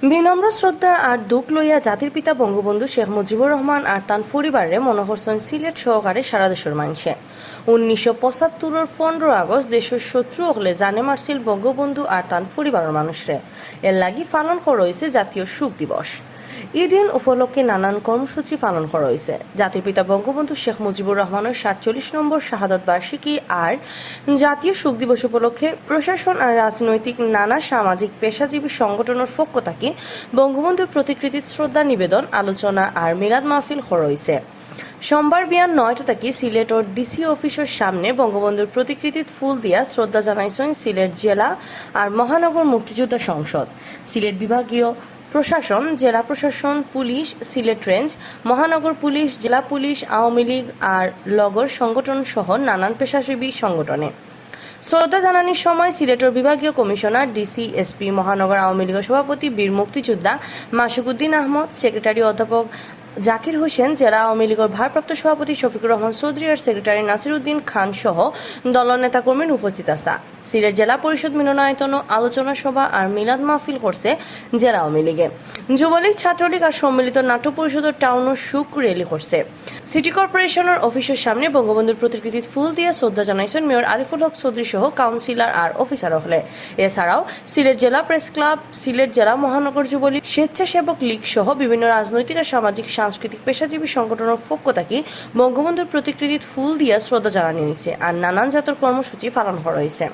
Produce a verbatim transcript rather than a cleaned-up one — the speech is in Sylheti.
বিনম্র শ্রদ্ধা আর দুখ লইয়া জাতির পিতা বঙ্গবন্ধু শেখ মুজিবুর রহমান আর তান পরিবাররে মনো করছইন সিলেট সহকারে সারা দেশর মানষে। উনিশশো পঁচাত্তরর পনেরো আগস্ট দেশর শত্রু অকলে জানে মারছিল বঙ্গবন্ধু আর তান পরিবারর মানুষরে। এর লাগি পালন করা অইছে জাতীয় শোক দিবস। ই দিন উপলক্ষে নানান কর্মসূচি পালন করা অইছে। জাতির পিতা বঙ্গবন্ধু শেখ মুজিবুর রহমানর সাতচল্লিশ নম্বর শাহাদত বার্ষিকী আর জাতীয় শোক দিবস উপলক্ষে প্রশাসন আর রাজনৈতিক নানা সামাজিক পেশাজীবী সংগঠনর পক্ষ থাকি বঙ্গবন্ধুর প্রতিকৃতিত শ্রদ্ধা নিবেদন, আলোচনা আর মিলাদ মাহফিল করা অইছে। সোমবার বিয়ান নয়টা থাকি সিলেটর ডিসি অফিসর সামনে বঙ্গবন্ধুর প্রতিকৃতিত ফুল দিয়া শ্রদ্ধা জানাইছইন সিলেট জেলা আর মহানগর মুক্তিযোদ্ধা সংসদ, সিলেট বিভাগীয় প্রশাসন, জেলা প্রশাসন, পুলিশ, সিলেট রেঞ্জ, মহানগর পুলিশ, জেলা পুলিশ, আওয়ামী লীগ আর লগর সংগঠন সহ নানান পেশাজীবী সংগঠনে। শ্রদ্ধা জানানির সময় সিলেটর বিভাগীয় কমিশনার, ডিসি, এসপি, মহানগর আওয়ামী লীগর সভাপতি বীর মুক্তিযোদ্ধা মাসুকুদ্দিন আহমদ, সেক্রেটারি অধ্যাপক জাকির হোসেন, জেলা আওয়ামী লীগর ভারপ্রাপ্ত সভাপতি শফিকুর রহমান চৌধুরী আর সেক্রেটারি নাসির উদ্দিন খান সহ দলর নেতাকর্মীরা উপস্থিত আছলা। সিলেট জেলা পরিষদ মিলনায়তনও আলোচনা সভা আর মিলাদ মাহফিল করছে জেলা আওয়ামী লীগে। যুবলীগ, ছাত্রলীগ আর সম্মিলিত নাট্য পরিষদর টাউনও শোক র‍্যালি করছে। সিটি কর্পোরেশনর অফিসর সামনে বঙ্গবন্ধুর প্রতিকৃতিত ফুল দিয়া শ্রদ্ধা জানাইছইন মেয়র আরিফুল হক চৌধুরী সহ কাউন্সিলর আর অফিসার অকলে। এছাড়াও সিলেট জেলা প্রেস ক্লাব, সিলেট জেলা মহানগর যুবলীগ, স্বেচ্ছাসেবক লীগ সহ বিভিন্ন রাজনৈতিক আর সামাজিক সাংস্কৃতিক পেশাজীবী সংগঠনর পক্ষ থাকি বঙ্গবন্ধুর প্রতিকৃতিত ফুল দিয়া শ্রদ্ধা জানানি অইছে আর নানান জাতর কর্মসূচি পালন করা অইছে।